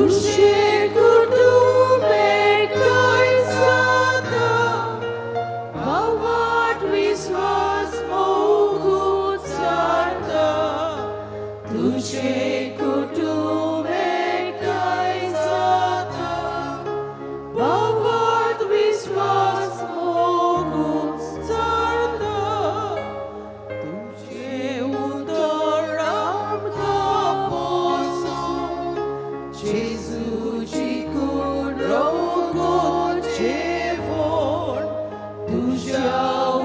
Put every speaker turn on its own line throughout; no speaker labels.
तुजें कुटुंब एकठांय जाता, भावार्थ विस्वास मोग उचारता. तुजें कुटुंब एकठांय जाता, भावार्थ विस्वास मोग उचारता. तुजें उतर आमकां पोसूं, जेजूची कूड रगत जेवण. तुज्या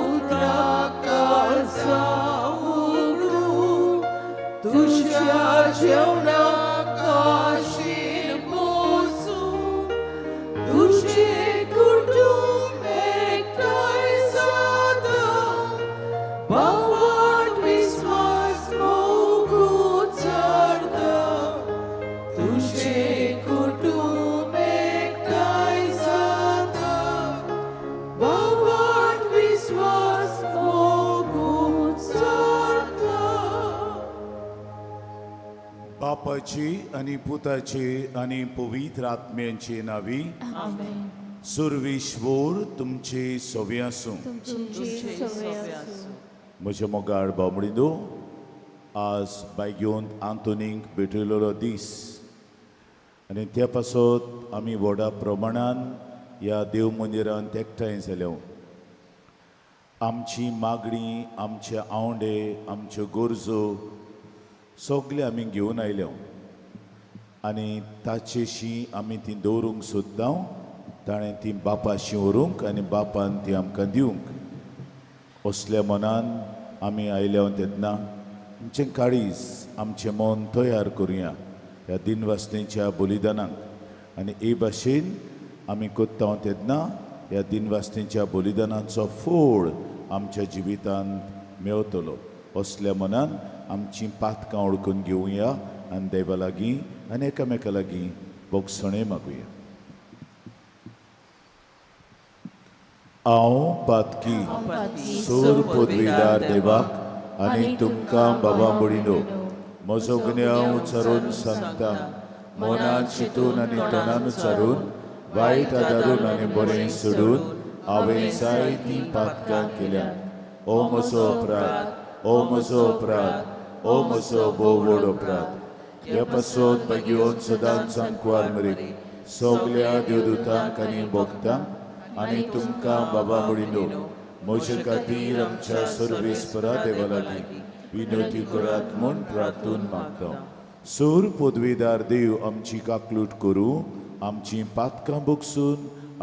उतराक काळजां उगडूं, तुज्या जेवणाक आशेन बसूं. तुजें कुटुंब एकठांय जाता, भावार्थ विस्वास मोग उचारता. तुजें कुटुंब एकठांय जाता, भावार्थ विस्वास मोग उचारता.
बापाची आनी पुताची आनी पवित्र आत्म्यांची नावी.
आमेन.
सुर्विश्वोर तुमचे सवे आसूं.
तुमची सवय आसूं.
म्हज्या मोगाळ बामणिंदो, आज बायगेवन आंतोनीक भेटयलेलो दीस आनी त्या पासत आमी व्हडा प्रमाणान ह्या देव मंदिरांत एकठांय जाल्या. आमची मागणी, आमचे आंवडे, आमच्यो गरजो सगळे आमी घेवन आयल्या आनी ताचेशी आमी ती दवरूंक सोदता. ताणें ती बापाशी व्हरूंक आनी बापान ती आमकां दिवंक. असल्या मनान आमी आयल्या तेन्ना आमचें काळीज, आमचें मन तयार करुया ह्या दिनवासनेच्या बलिदानाक. आनी हे भाशेन आमी कोत्ता तेन्ना ह्या दिनवासनेच्या बलिदानाचो फोड आमच्या जिवितांत मेवतलो. असल्या मनान आमचीं पातकां वळखून घेवया आनी देवा लागीं आनी एकामेका लागीं भोगसणें मागुया. हांव पातकी सूर पदवीदार देवाक आनी तुमकां बाबा भयणीनो म्हजो गुन्यांव उच्चारून सांगता. मनान चिंतून आनी तोंडान उच्चारून, वायट आदारून आनी बरें सोडून हांवें जायतीं पातकां केल्या. ओ म्हजो अपराध, ओ म्हजो अपराध, ओ म्हजो भोव व्हड अपराध. ह्या पासत बेगीन सदांच सांकवार मरीक सगल्या देवदूतांक आनी भक्तांक आनी तुमकां बाबा भयणीनो म्हजे खातीर आमच्या सर्वेस्परा देवा लागीं विनवती करात म्हूण प्रार्थून मागता. सूर पदवीदार देव आमची काकलूट करूं, आमची पातकां भोगसून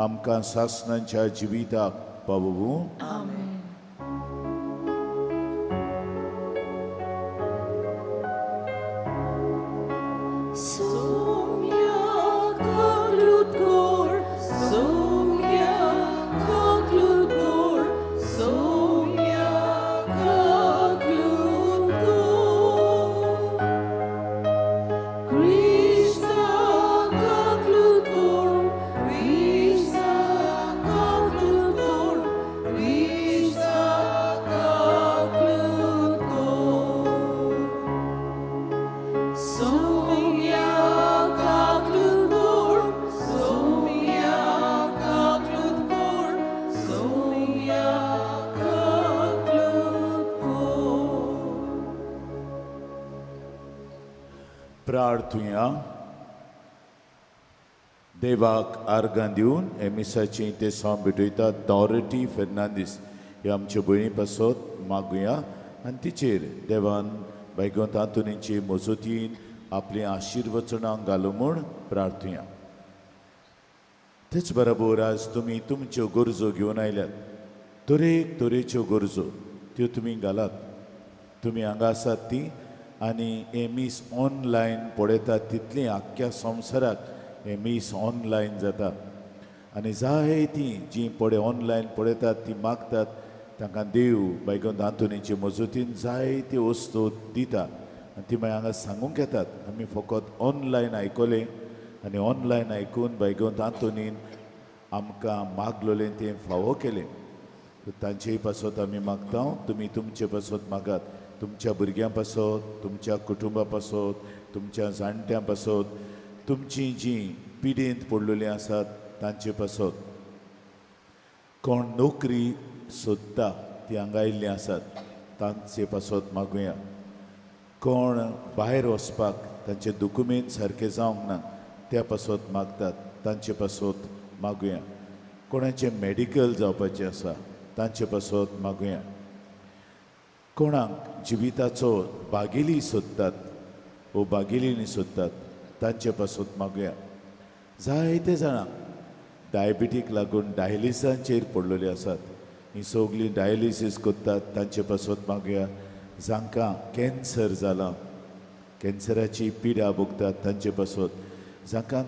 आमकां सासणाच्या जिविताक पावोवूं.
आमेन.
सोम्या काकलूट कर, सोम्या काकलूट कर, सोम्या काकलूट कर. क्रिस्ता काकलूट कर, क्रिस्ता काकलूट कर, क्रिस्ता काकलूट कर. सोम्या काकलूट कर, सोम्या काकलूट कर, सोम्या काकलूट कर.
प्रार्थुया. देवाक आर्गां दिवन हे मिसाचें ते सावन भेटयतात डॉरटी फेर्नांदीस हे आमचे भयणी पासत मागुया आनी तिचेर देवान बायगोंत आंतोनीचे मजतीन आपलीं आशिर्वचनां घालूं म्हूण प्रार्थुया. तेच बरोबर आज तुमी तुमच्यो गरजो घेवन आयल्यात, तरेक तरेच्यो गरजो त्यो तुमी घालात. तुमी हांगा आसात ती आनी हें मीस ऑनलायन पळयतात तितलीं आख्ख्या संवसाराक हें मीस ऑनलायन जाता आनी जायतीं जीं पळय ऑनलायन पळयतात ती मागतात तांकां देव बायगोंत आंतोनीचे मजतीन जायत्यो वस्तू दिता आनी ती मागीर हांगा सांगूंक येतात. आमी फकत ऑनलायन आयकलें आनी ऑनलायन आयकून बायगोंत आंतोनीन आमकां मागलोलें तें फावो केलें. तांचेय पासत आमी मागता, तुमी तुमचे पासत मागात, तुमच्या भुरग्यां पासत, तुमच्या कुटुंबा पासत, तुमच्या जाणट्यां पासत, तुमची जी पिडेंत पडलेलीं आसात तांचे पासत, कोण नोकरी सोदता ती हांगा आयिल्लीं आसात तांचे पासत मागुया। कोण भायर वचपाक तांचे दुकुमेंत सारकें जावंक ना त्या पासत मागतात तांचे पासत मागुया। कोणाचें मेडिकल जावपाचें आसा तांचे पासत मागुया। कोणाक जिविताचो बागेली सोदतात वो बागेलीनी सोदतात तांचे पासत मागुया। जायते जाणां डायबिटीक लागून डायलिसांचेर पडलेली आसात, ही सगळीं डायलिसीस करतात तांचे पासत मागुया। जांकां कॅन्सर जाला, कॅन्सराची पिडा भोगतात तांचे पासत, जांकां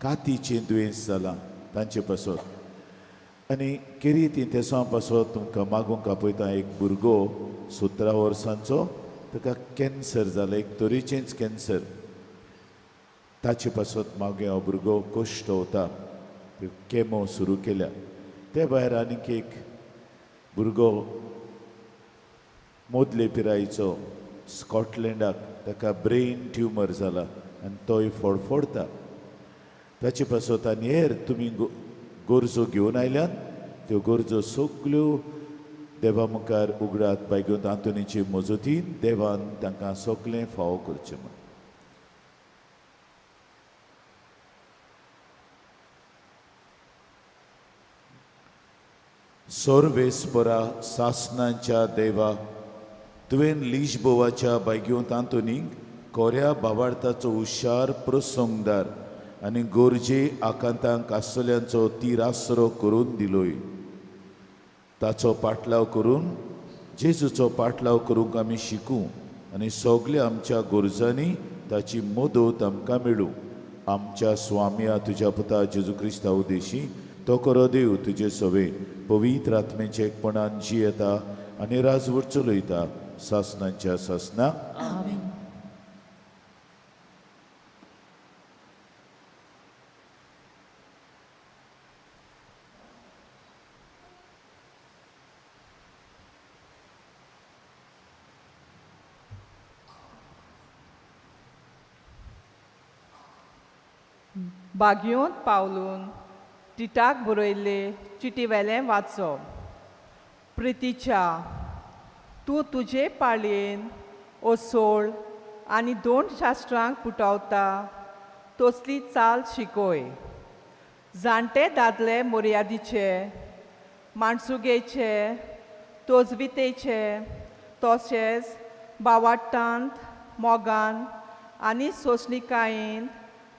कातीचें दुयेंस जालां तांचे पासत। आनी केरी तेसां पासत तुमकां मागूंक आपयता। एक भुरगो 17 वर्सांचो ताका कॅन्सर जाला, एक तरेचेंच कॅन्सर, ताचे पासत मागुया। हो भुरगो कश्ट वता, केमो सुरू केल्या। ते भायर आनीक एक भुरगो मोदले पिरायेचो स्कॉटलँडाक ताका ब्रेन ट्युमर जाला आनी तोय फडफडता, ताचे पासत आनी हेर तुमी गरजो घेवन आयल्यात त्यो गरजो सगल्यो देवा मुखार उगडात। बायगून आंतोनीचे मजतीन देवान तांकां सगळें फावो करचें म्हूण। सर्वेस्परा सासनाच्या देवा, तुवें लिजबोवाच्या बायगेवंत आंतोनीक कोऱ्या बावार्थाचो हुशार प्रसंगदार आनी गरजे आकांतांक आसतल्यांचो तीर आसरो करून दिलोय। ताचो पाटलाव करून जेजूचो पाटलाव करूंक आमी शिकूं आनी सगल्या आमच्या गरजांनी ताची मदत आमकां मेळूं। आमच्या स्वाम्या तुज्या पुता जेजू क्रिस्ता उदेशी तो करो देव तुजे सवे पवित्र आत्मेचे एकपणान जियेता आनी राजवट चलयता सासनाच्या सासना।
आमेन।
बागयोंत पावलून टिटाक बरयल्ले चिटीवेलें वाचप। प्रितीच्या, तूं तुजे पाळयेन ओसोळ आनी दोन शास्त्रांक पुटवता तसली चाल शिकय। जाणटे दादले मर्यादीचे, माणसुगेचे, तोजवितेचे तशेंच बावाट्टांत मोगान आनी सोंसणिकायेन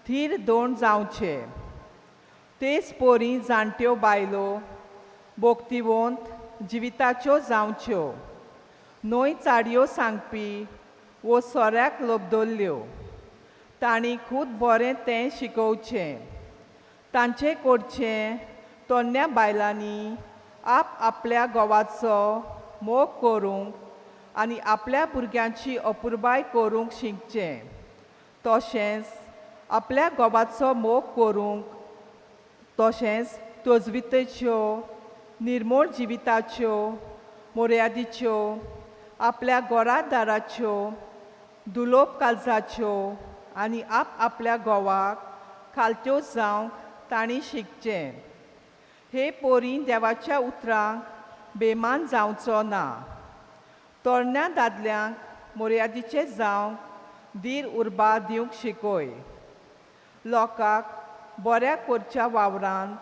थीर दोन जावचे। तेच पोरी जाणट्यो बायलो भोक्तिवंत जिविताच्यो जावच्यो, न्हय चाडयो सांगपी वो सोऱ्याक लोबदल्ल्यो। तांणी खूब बरें तें शिकोवचें। तांचे कडचें तोन्न्या बायलांनी आप आपल्या घोवाचो मोग करूंक आनी आपल्या भुरग्यांची अपुरबाय करूंक शिकचें, तशेंच आपल्या घोवाचो मोग करूंक, तशेंच तजवितेच्यो निर्मोळ जिविताच्यो मर्यादीच्यो आपल्या घरादाराच्यो दुलोब काळजाच्यो आनी आप आपल्या घोवाक खालत्यो जावंक तांणी शिकचें। हे पोरी देवाच्या उतरांक बेमान जावचो ना। तरण्या दादल्यांक मर्यादीचें जावंक धीर उर्बा दिवंक शिकय। लोकांक बऱ्या करच्या वावरांत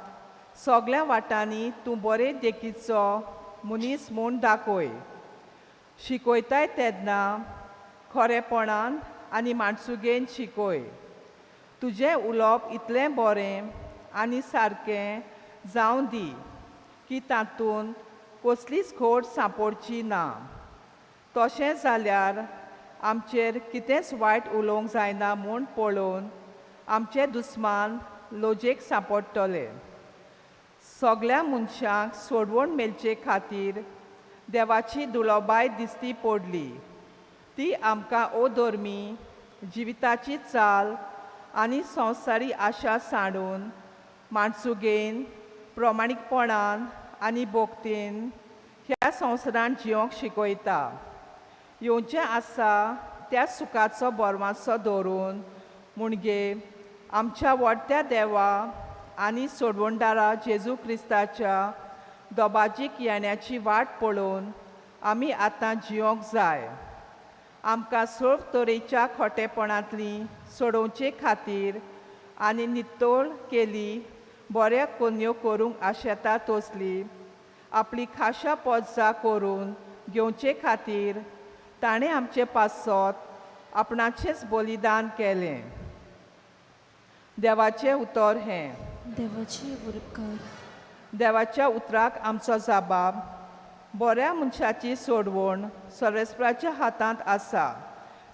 सगळ्या वाटांनी तूं बरे देखीचो मनीस म्हूण दाखय। शिकयताय तेन्ना खरेपणान आनी माणसुगेन शिकय। तुजें उलोवप इतलें बरें आनी सारकें जावं दी की तातूंत कसलीच खोट सांपडची ना। तशें जाल्यार आमचेर कितेंच वायट उलोवंक जायना म्हूण पळोवन आमचे दुस्मान लोजेक सांपडटले। सगळ्या मनशांक सोडवण मेळचे खातीर देवाची दुलोबाय दिसती पडली। ती आमकां अधर्मी जिविताची चाल आनी संवसारी आशा सांडून माणसुगेन प्रमाणीकपणान आनी भोक्तेन ह्या संवसारांत जियोंक शिकयता। येवचें आसा त्या सुखाचो बोरवासो दवरून मुणगे आमच्या व्हडत्या देवा आनी सोडवणदारा जेजू क्रिस्ताच्या दोबाजीक येण्याची वाट पळोवन आमी आतां जियोंक जाय. आमकां सर्व तरेच्या खोटेपणांतली सोडोवचे खातीर आनी नितळ केली बऱ्या कोन्यो करूंक आशेता तसली आपली खाशा पोजा करून घेवचे खातीर ताणें आमचे पासत आपणाचेंच बलिदान केलें. देवाचें उतर हें.
देवाचे उपकार.
देवाच्या उतराक आमचो जबाब. बऱ्या मनशाची सोडवण सर्वेस्पराच्या हातांत आसा.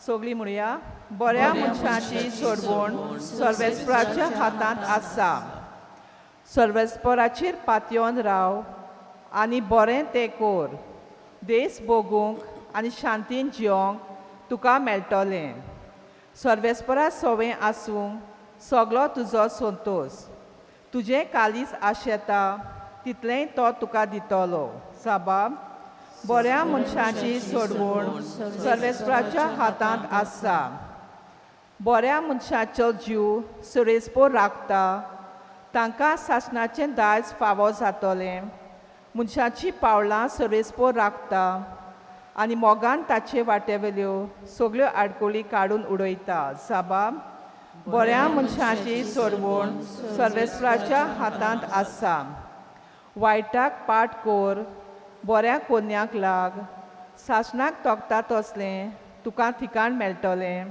सगळीं म्हणया, बऱ्या मनशाची सोडवण सर्वेस्पराच्या हातांत आसा. सर्वेस्पराचेर पातयेवन राव आनी बरें तें कोर. देश भोगूंक आनी शांतीन जियोंक तुका मेळटलें. सर्वेस्परा सवें आसूंक सगलो तुजो संतोश. तुजें कालीज आशेता तितलेंय तो तुका दितलो. साबाब. बऱ्या मनशाची सोडवण सर्वेस्पराच्या हातांत आसा. बऱ्या मनशाचो जीव सुरेसपोर राखता. तांकां सासणाचें दायज फावो जातलें. मनशाचीं पावलां सर्वेस्पोर राखता आनी मोगान ताचे वाटेवेल्यो सगल्यो आडकुळी काडून उडयता. साबाब. बऱ्या मनशाची सोडवण सर्वेस्पराच्या हातांत आसा. वायटाक पाट कोर, बऱ्या कोन्याक लाग. सासणाक तोखता तसलें तुका ठिकाण मेळटलें.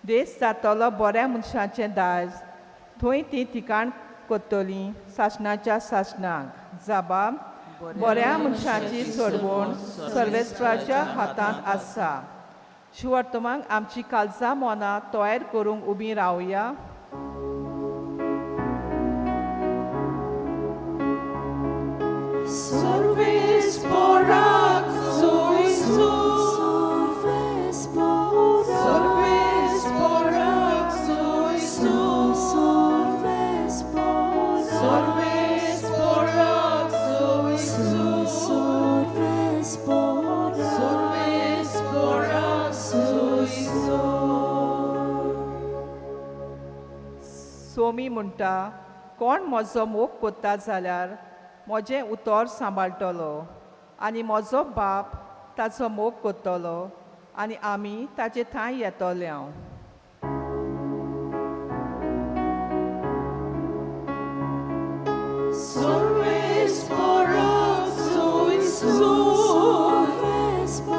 देश जातलो बऱ्या मनशाचें दायज. थंय ती ठिकाण करतलीं सासणाच्या सासणाक. जबाब. बऱ्या मनशाची सोडवण सर्वेस्पराच्या हातांत आसा. शिवर्तमांक आमची कालजा मनां तयार करूंक उबी रावया.
सर्वेस्पराक जोयसू, सर्वेस्पराक जोयसू, सर्वेस्पराक जोयसू, सर्वेस्पराक जोयसू.
सोमी म्हणटा, कोण म्हजो मोग कोत्ता जाल्यार म्हजें उतर सांबाळटलो आनी म्हजो बाप ताचो मोग कोत्तलो आनी आमी ताचे थांय येतले. हांव
सर्वेस्पराक जोयसू, सर्वेस्पराक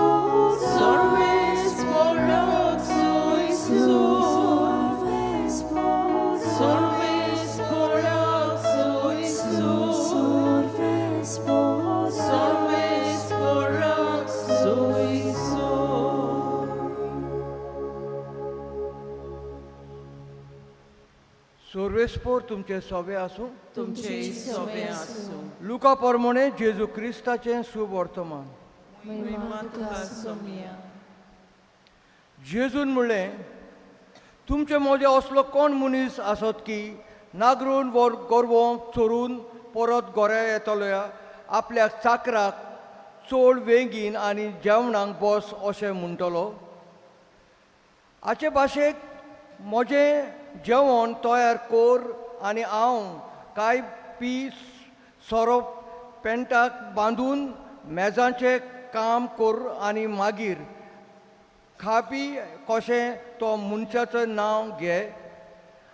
जोयसू, सर्वेस्पराक जोयसू, सर्वेस्पराक जोयसू.
सर्वेस्पोर तुमचे सोवे आसूं.
तुमचे सोबे आसूं.
लुका प्रमाणे जेजू क्रिस्ताचें शुभ वर्तमान.
महिमा तुका सोमिया.
जेजून म्हणलें, तुमचे मदें असलो कोण मनीस आसत की नागरून वर गोरवो चोरून परत गोऱ्या येतलो आपल्या चाकराक चोड वेगीन आनी जेवणाक बस अशें म्हणटलो? हाचे भाशेक म्हजें जेवण तयार कर आनी हांव कांय पी सोरो पेंटाक बांदून मेजाचें काम कर आनी मागीर खापी कशें तो मनशाचें नांव घे.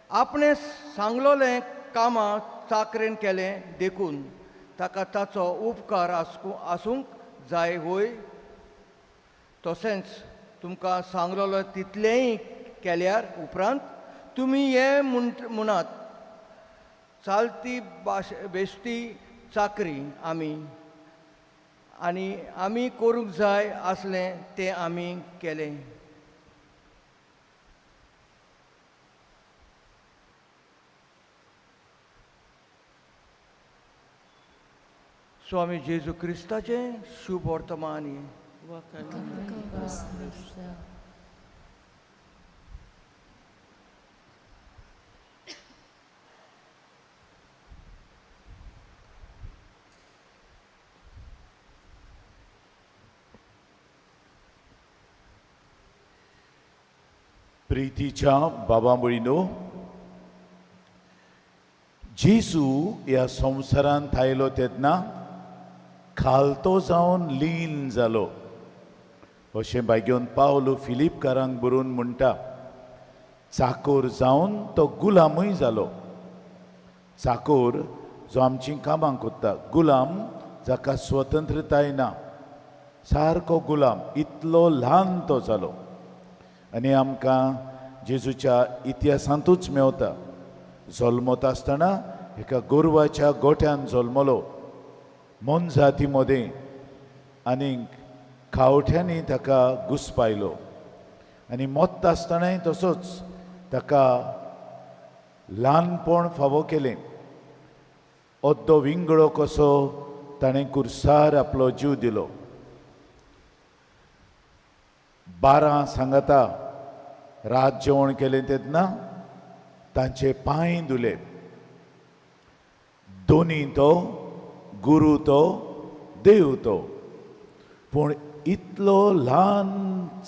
आपणें सांगलोलें कामां चाकरेन केलें देखून ताका ताचो उपकार आसूंक जाय व्हय? तशेंच तुमकां सांगलोलो तितलेंय केल्यार उपरांत तुमी हें म्हणात, चालती बेश्टी चाकरी आमी आनी आमी करूंक जाय आसलें तें आमी केलें. स्वामी जेजू क्रिस्ताचें शुभ वर्तमान हें.
प्रितीच्या बाबा भयणीनो, जेजू ह्या संवसारांत आयलो तेन्ना खालतो जावन लीन जालो अशें बायगेवन पावलो फिलीपकारांक बरोवन म्हणटा. चाकोर जावन तो गुलामूय जालो. चाकोर जो आमचीं कामां कोत्ता, गुलाम जाका स्वतंत्रताय ना, सारको गुलाम, इतलो ल्हान तो जालो. आनी आमकां जेजूच्या इतिहासांतूच मेवता. जल्मता आसतना एका गोरवाच्या गोठ्यान जल्मलो, मोनजाती मदें, आनीक खावठ्यांनी ताका घुसपायलो. आनी मोत्ता आसतनाय तसोच ताका ल्हानपण फावो केलें. अद्दो विंगळो कसो ताणें कुर्सार आपलो जीव दिलो. 12 सांगाता रात जेवण केलें तेन्ना तांचे पांय धुले. दोनी तो गुरू तो देव तो, पूण इतलो ल्हान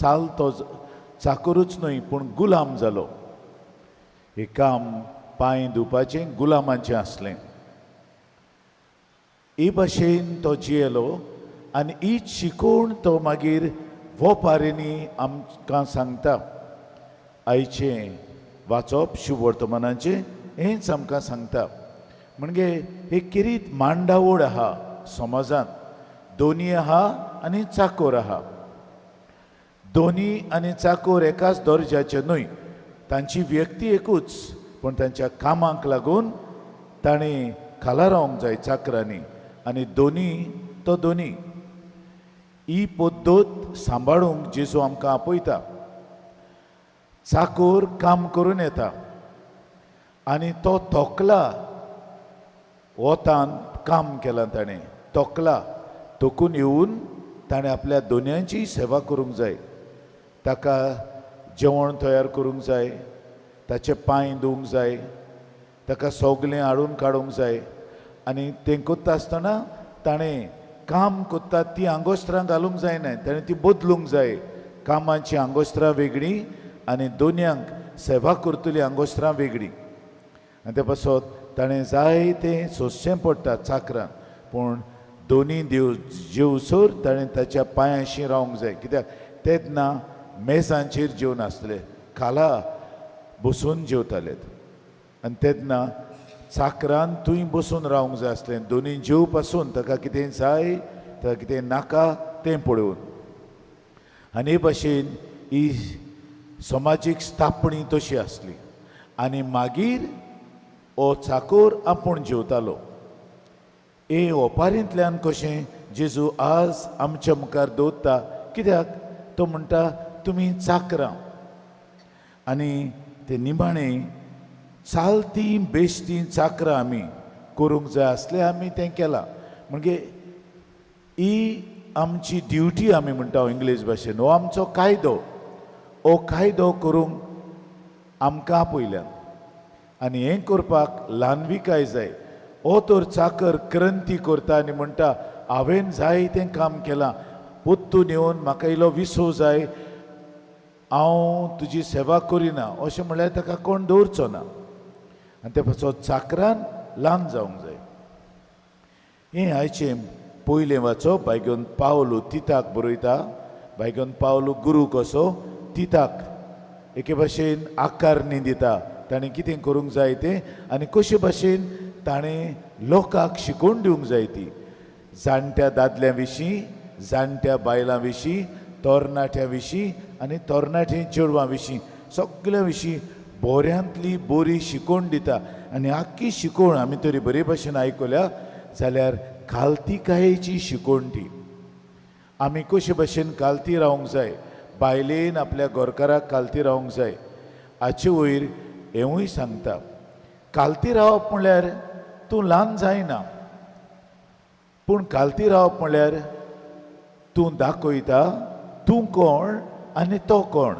चालतो चाकरूच न्हय पूण गुलाम जालो. हें काम पांय धुवपाचें गुलामाचें आसलें. ही भाशेन तो जियेलो आनी ही शिकोवण तो मागीर वोपारींनी आमकां सांगता. आयचें वाचप शुभवर्तमानाचें हेंच आमकां सांगता. म्हणजे एक किरीत मांडावळ आहा समाजांत, दोनी आहा आनी चाकोर आहा. दोनी आनी चाकोर एकाच दर्जाचे न्हय, तांची व्यक्ती एकूच, पूण तांच्या कामाक लागून ताणें खाला रावंक जाय चाकरांनी. आनी दोनी तो दोनी ही पद्दत सांबाळूंक जेजू आमकां आपयता. चाकोर काम करून येता आनी तो थोकला, वतान काम केलां ताणें, तोकला, तोकून येवन ताणें आपल्या दोनयांची सेवा करूंक जाय. ताका जेवण तयार करूंक जाय, ताचे पांय धुवंक जाय, ताका सगलें हाडून काडूंक जाय. आनी तें कोत्ता आसतना ताणें काम कोत्ता ती आंगोस्त्रां घालूंक जायना, ताणें ती बदलूंक जाय. कामाची आंगोस्त्रां वेगळीं आनी दोनयांक सेवा करतली आंगोस्त्रां वेगळीं. आनी ते पासत ताणें जाय तें सोंसचें पडटा चाकरान, पूण दोनी देव जेवसर ताणें ताच्या पांयांशी रावंक जाय. कित्याक तेन्ना मेजांचेर जेवन आसले, खाला बसून जेवताले. आनी तेन्ना चाकरान थंय बसून रावंक जाय आसलें, दोनी जेव पासून ताका कितें जाय ताका कितें नाका तें पळोवन. आनी हे भाशेन ही समाजीक स्थापणी तशी आसली. आनी मागीर हो चाकोर आपूण जेवतालो. हे ओपारींतल्यान कशें जेजू आज आमच्या मुखार दवरता, कित्याक तो म्हणटा तुमी चाकरां. आनी ते निमाणें चालती बेश्टी चाकरां आमी करूंक जाय आसलें, आमी तें केलां. म्हणजे ही आमची ड्युटी आमी म्हणटा इंग्लीश भाशेन, हो आमचो कायदो. हो कायदो करूंक आमकां आपयल्यान आनी हें करपाक ल्हानविकाय जाय. हो तर चाकर क्रांती करता आनी म्हणटा हांवें जाय तें काम केलां, पोत्तून येवन म्हाका इल्लो विसव जाय, हांव तुजी सेवा करिना अशें म्हणल्यार ताका कोण दवरचो ना. आनी ते पासत चाकरान ल्हान जावंक जाय. हें आयचें पयलें वाचप बायगेवन पावलो तिताक बरयता. बायगेवन पावलो गुरू कसो तिताक एके भाशेन आकारणी दिता, ताणें कितें करूंक जाय तें आनी कशे भाशेन ताणें लोकांक शिकोवन दिवंक जाय ती. जाणट्या दादल्यां विशीं, जाणट्या बायलां विशीं, तरणाट्यां विशीं आनी तरणाटे चेडवां विशीं, सगल्या विशीं बऱ्यांतली बरी शिकोवण दिता. आनी आख्खी शिकोवण आमी तरी बरे भाशेन आयकल्या जाल्यार कालतिकायेची शिकोवण ती. आमी कशे भाशेन कालती रावंक जाय, बायलेन आपल्या गोरकाराक कालती रावंक जाय. हाचे वयर हेंवूय सांगता, कालती रावप म्हणल्यार तूं ल्हान जायना, पूण कालती रावप म्हणल्यार तूं दाखयता तूं कोण आनी तो कोण,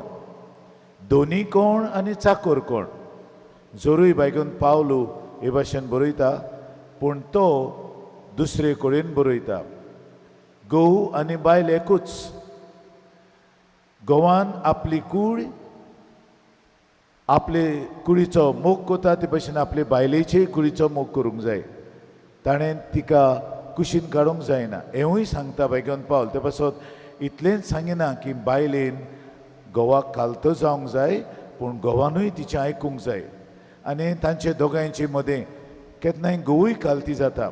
दोनी कोण आनी चाकोर कोण. जरूय बायगून पावलू हे भाशेन बरयता, पूण तो दुसरे कडेन बरयता घोव आनी बायल एकूच. घोवान आपली कूड आपले कुडीचो मोग करता ते भशेन आपले बायलेचे कुडीचो मोग करूंक जाय. ताणें तिका कुशीन काडूंक जायना हेंवूय सांगता बायगेवन पावल. ते पासत इतलेंच सांगिना की बायलेन घोवाक खालतो जावंक जाय, पूण घोवानूय तिचें आयकूंक जाय. आनी तांचे दोगांयचे मदें केन्नाय घोवूय खालती जाता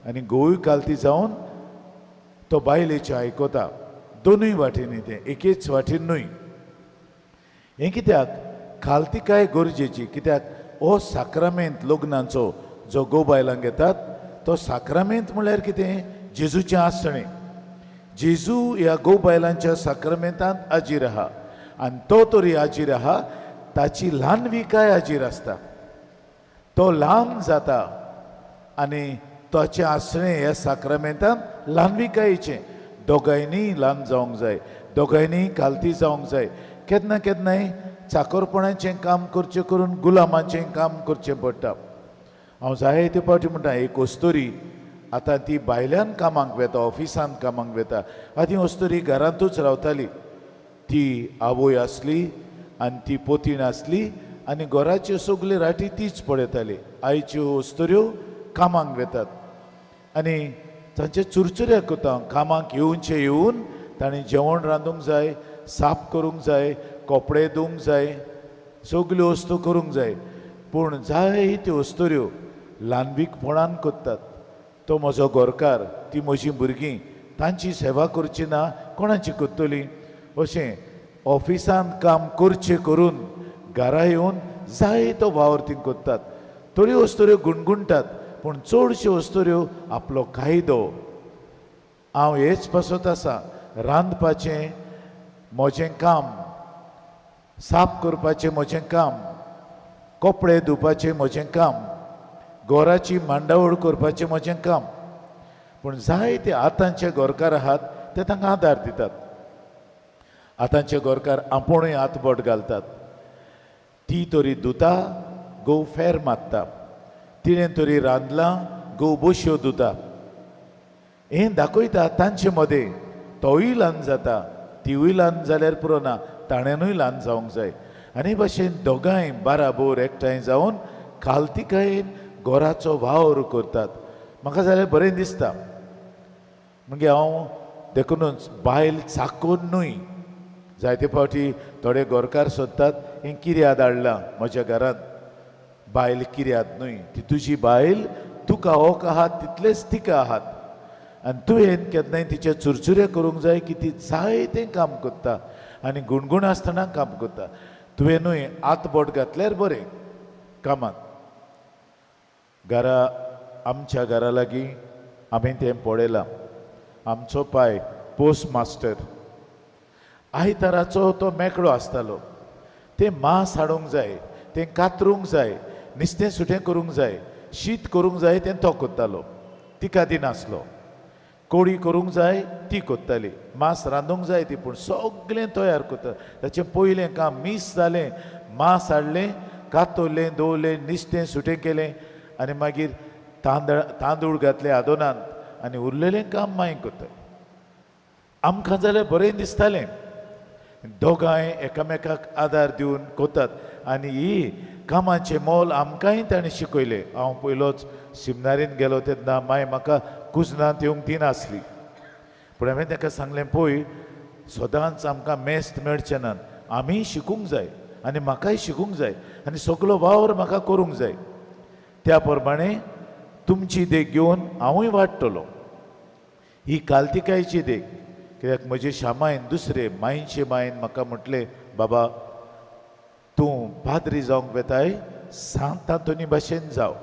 आनी घोवूय खालती जावन तो बायलेचें आयकता. दोनूय वाटेनी तें, एकेच वाटेन न्हय. हें कित्याक खालतिकाय गरजेची, कित्याक हो साक्रामेंत लग्नाचो जो घोव बायलांक घेतात तो साक्रामेंत म्हणल्यार कितें, जेजूचें आसणें. जेजू ह्या घोव बायलांच्या साक्रामेंतांत हाजीर आहा आनी तो तरी हाजीर आहा ताची ल्हानविकाय हाजीर आसता. तो ल्हान जाता आनी ताचें आसणें ह्या साक्रामेंतांत ल्हानविकायेचें. दोगांयनी ल्हान जावंक जाय, दोगांयनी खालती जावंक जाय. केन्ना केन्नाय चाकरपणाचें काम करचें करून गुलामाचें काम करचें पडटा. हांव जायते फावटी म्हणटा, एक अस्तुरी आतां ती भायल्यान कामाक वेता, ऑफिसांत कामाक वेता. आदीं अस्तुरी घरांतूच रावताली. ती आवय आसली आनी ती पोतीण आसली आनी घराच्यो सगल्यो राटी तीच पळयताली. आयच्यो अस्तुऱ्यो कामाक वेतात आनी तांचे चुरचुरे करता. कामाक येवचे येवन तांणी जेवण रांदूंक जाय, साफ करूंक जाय, कपडे धुवंक जाय, सगल्यो वस्तू करूंक जाय. पूण जायत्यो अस्तुऱ्यो ल्हानवीकपणान करतात. तो म्हजो गोरकार, ती म्हजी भुरगीं, तांची सेवा करची ना, कोणाची करतली? अशें ऑफिसांत काम करचें करून घरा येवन जायतो वावर ती करतात. थोड्यो अस्तुऱ्यो गुणगुणटात, पूण चडश्यो अस्तुऱ्यो आपलो कायदो, हांव हेच पासत आसा, रांदपाचें म्हजें काम, साफ करपाचें म्हजें काम, कपडे धुवपाचें म्हजें काम, घराची मांडावळ करपाचें म्हजें काम. पूण जायते आतांचे गोरकार आहात ते तांकां आदार दितात. आतांचे गोरकार आपुणूय हातबोट घालतात. ती तरी धुता, घोव फेर मारता, तिणें तरी रांदलां, घोव बश्यो धुता. हें दाखयता तांचे मदें तोवूय ल्हान जाता, तिवूय ल्हान जाल्यार पुरो ना, ताणेनूय ल्हान जावंक जाय. आनी भशेन दोगांय बाराबोर एकठांय जावन खालतिकायेन घराचो वावर करतात. म्हाका जाल्यार बरें दिसता. मागीर हांव देखुनूच बायल चाकून न्हय, जायते फावटी थोडे गोरकार सोदतात हें किर्याद हाडलां म्हज्या घरांत. बायल किर्याद न्हय, ती तुजी बायल, तुका हक आहात तितलेच तिका आहात. आनी तुवें केन्नाय तिचे चुरचुरे करूंक जाय की ती जायतें काम करता आनी गुणगुण आसतना काम करता. तुवें न्हय हातबोट घातल्यार बरें कामाक. घरा आमच्या घरा लागीं आमी तें पळयलां. आमचो पाय पोस्ट मास्टर आयताराचो तो मेकळो आसतालो. तें मांस हाडूंक जाय, तें कातरूंक जाय, नुस्तें सुटें करूंक जाय, शीत करूंक जाय, तें तो करतालो, तिका दिनासलो. कोळी करूंक जाय ती करताली, मांस रांदूंक जाय ती, पूण सगळें तयार करता. ताचें पयलें काम मीस जालें, मांस हाडलें, कातरलें, दवरलें, नुस्तें सुटें केलें आनी मागीर तांदूळ घातले आदोनांत आनी उरलेलें काम मांय करता. आमकां जाल्यार बरें दिसतालें. दोगांय एकामेकाक आदार दिवन करतात आनी ही कामाचें मोल आमकांय ताणें शिकयलें. हांव पयलोच सिमनारीन गेलो तेन्ना मांय म्हाका कुजनांत येवंक दिनासली, पूण हांवें ताका सांगलें, पळय सदांच आमकां मेस्त मेळचें नात, आमीय शिकूंक जाय आनी म्हाकाय शिकूंक जाय आनी सगलो वावर म्हाका करूंक जाय. त्या प्रमाणे तुमची देख घेवन हांवूय वाडटलो. ही कालतिकायची देख, कित्याक म्हजे शामायन दुसरे मांयचे मायन म्हाका म्हटलें, बाबा तूं पाद्री जावंक वेताय, सांत आंतोनी भाशेन जाव.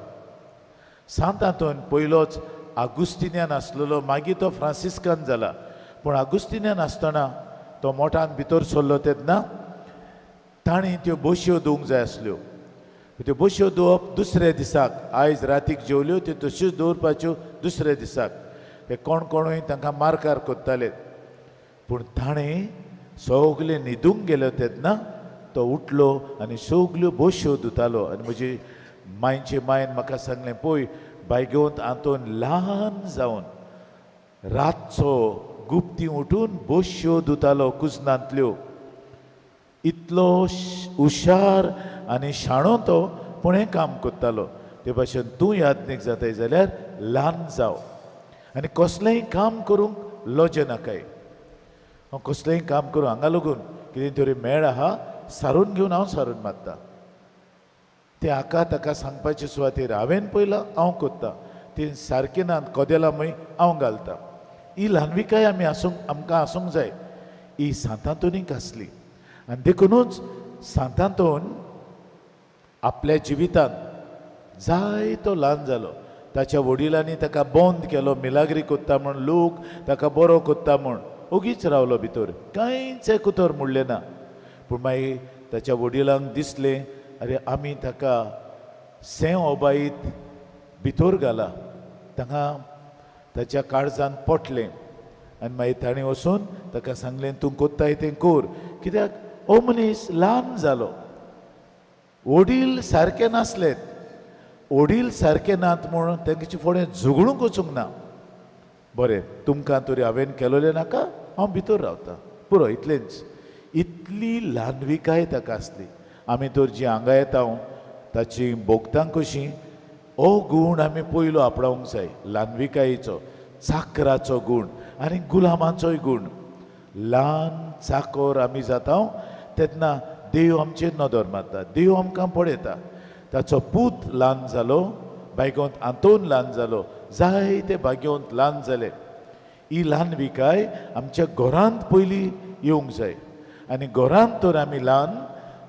सांत आंतोन पयलोच आगुस्तिन्यान आसलेलो, मागीर तो फ्रांसिस्कान जाला. पूण आगुस्तिन्यान आसतना तो मोठान भितर सरलो तेन्ना ताणें त्यो बश्यो धुवंक जाय आसल्यो. त्यो बश्यो धुवप दुसऱ्या दिसाक, आयज रातीक जेवल्यो त्यो तश्योच दवरपाच्यो दुसऱ्या दिसाक. हे कोण कोणूय तांकां मारकार करताले. पूण ताणें सगळे न्हिदूंक गेलो तेन्ना तो उठलो आनी सगल्यो बश्यो धुतालो. आनी म्हजी मांयचे मायन म्हाका सांगलें, पळय बायगेवंत आंतोन ल्हान जावन रातचो गुप्ती उठून बश्यो धुतालो कुजनांतल्यो. इतलो हुशार आनी शाणो तो पूण हें काम करतालो. ते भाशेन तूं याज्ञीक जाताय जाल्यार ल्हान जाव आनी कसलेंय काम करूंक लजे नाकाय. हांव कसलेंय काम करूं हांगा लागून कितें तरी मेळ आहा सारून घेवन हांव सारून मारता. तें हाका ताका सांगपाचे सुवातेर हांवें पयलां हांव करता, ती सारकें ना कदेलां मागीर हांव घालता. ही ल्हानविकाय आमी आसूंक आमकां आसूंक जाय. ही सांतांतोनीक आसली आनी देखुनूच सांतांतोन आपल्या जिवितांत जायतो ल्हान जालो. ताच्या वडिलांनी ताका बंद केलो, मिलाग्री कोत्ता म्हूण, लोक ताका बरो कोत्ता म्हूण ओगीच रावलो भितर, कांयच एक उतर म्हणलें ना. पूण मागीर ताच्या वडिलांक दिसलें अरे आमी ताका सें ओबायत भितर घाला, तांगा ताच्या काळजान पोटलें. आनी मागीर ताणें वचून ताका सांगलें तूं कोत्ताय तें कोर, कित्याक हो मनीस ल्हान जालो. वडील सारके नासलेत, वडील सारके नात म्हूण तेंचे फुडें झगडूंक वचूंक ना. बरें तुमकां तरी हांवें केलोलें नाका, हांव भितर रावता पुरो, इतलेंच. इतली ल्हानविकाय ताका आसली. आमी तर जी हांगा येता ताची भोगतां कशीं हो गूण आमी पयलो आपणावंक जाय, ल्हानविकायेचो, चाकराचो गूण आनी गुलामाचोय गूण. ल्हान चाकोर आमी जाता तेन्ना देव आमचेर नदर मारता, देव आमकां पळयता. ताचो पूत ल्हान जालो, बायगोंत आंतोन ल्हान जालो, जायते भाग्योंत ल्हान जाले. ही ल्हानविकाय आमच्या घरांत पयलीं येवंक जाय आनी घरांत तर आमी ल्हान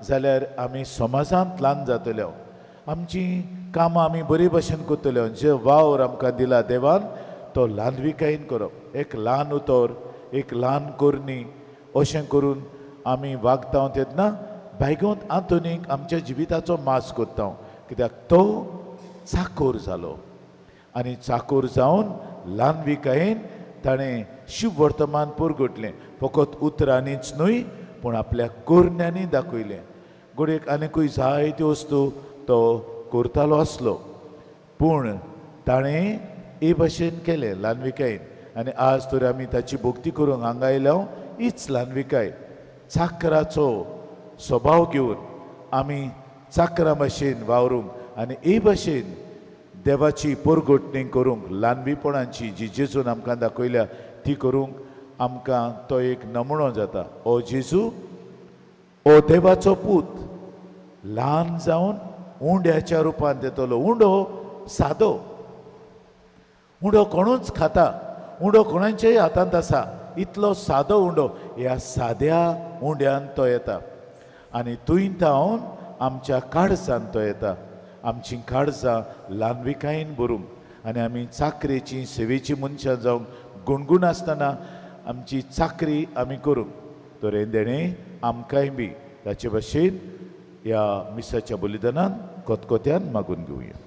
जाल्यार आमी समाजांत ल्हान जातले. आमची कामां आमी बरे भशेन करतले. जे वावर आमकां दिला देवान तो ल्हानविकायेन करप, एक ल्हान उतर, एक ल्हान करणी अशें करून आमी वागता तेन्ना बायगोंत आंतोनीक आमच्या जिविताचो मास करता, कित्याक तो चाकोर जालो आनी चाकोर जावन ल्हानविकायेन ताणें शिववर्तमान पुरगुटलें. फकत उतरांनीच न्हय पूण आपल्या करण्यांनी दाखयलें. घडयेक आनीकूय जायत्यो वस्तू तो करतालो आसलो पूण ताणें हे भाशेन केलें ल्हानविकायेन. आनी आज तर आमी ताची भक्ती करूंक हांगा आयल्या हीच ल्हानविकाय. चाकराचो स्वभाव घेवन आमी चाकरा भाशेन वावरूंक आनी हे भाशेन देवाची पोरगोटणी करूंक, ल्हानवीपणाची जी जेजून आमकां दाखयल्या ती करूंक आमकां तो एक नमुनो जाता. ओ जेजू, ओ देवाचो पूत ल्हान जावन उंड्याच्या रुपान येतलो. उंडो सादो, उंडो कोणूच खाता, उंडो कोणाच्याय हातांत आसा, इतलो सादो उंडो. ह्या साद्या उंड्यान तो येता आनी थंय थावन आमच्या काळजान तो येता. आमची काळजां ल्हानविकायेन भरूंक आनी आमी चाकरेची सेवेची मनशां जावंक गुणगुण आसतना आमची चाकरी आमी करूंक. तर हें देणें आमकांय बी ताचे भाशेन ह्या मिसाच्या बलिदानान कोतकोत्यान मागून घेवया.